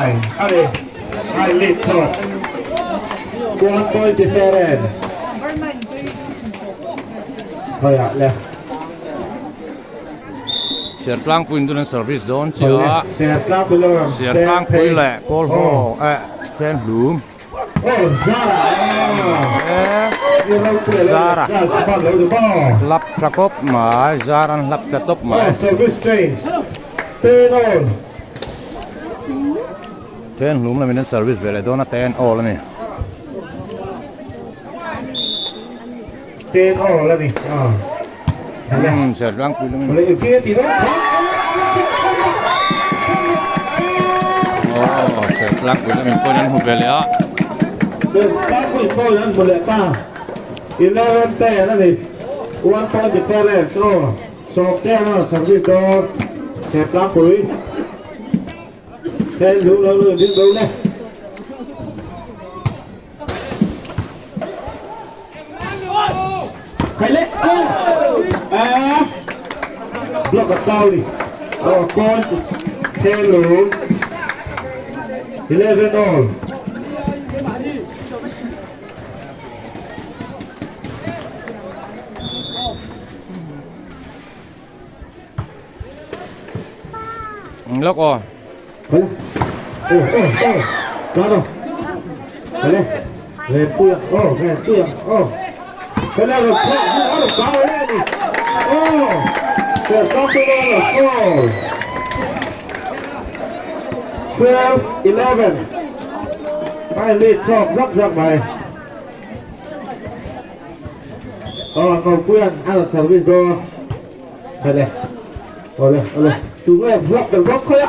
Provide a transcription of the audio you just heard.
9 a ni. Ai lead chawt. One point difference. Khawiah le. Sertlangpuiin tun an service dawn chiah a. Sertlangpui lo ram. Sertlangpui leh Kawlhaw eh Thenhlum. Zara hlap tha khawp mai zar an hlap tha tawp mai. Thenhlum lamin an service ve leh dawn a ten awl a ni. Ten awl a ni. Sertlangpui lamin. Aw Sertlangpui lamin pawhin an hmu ve leh a. Sertlangpui pawhin an hmu leh ta. 11 ten a ni. One point difference aw. Sawmte an rawn service dawn. Sertlangpui. Ten lu lo lu ding bo le. Block a tau ni. Oh, point Hello. 11 all. Lok aw. Oh, oh, oh. Kano. Hele. Ren puya. Oh, ren puya. Oh. Hele, ro ro ro le ni. Oh. Sir Doctor Oh. 12 11. Ai lead chok zak zak mai. Oh, ngau puyan ano service do. Hele. Ole, ole. Tu nge vlog del vlog khoya.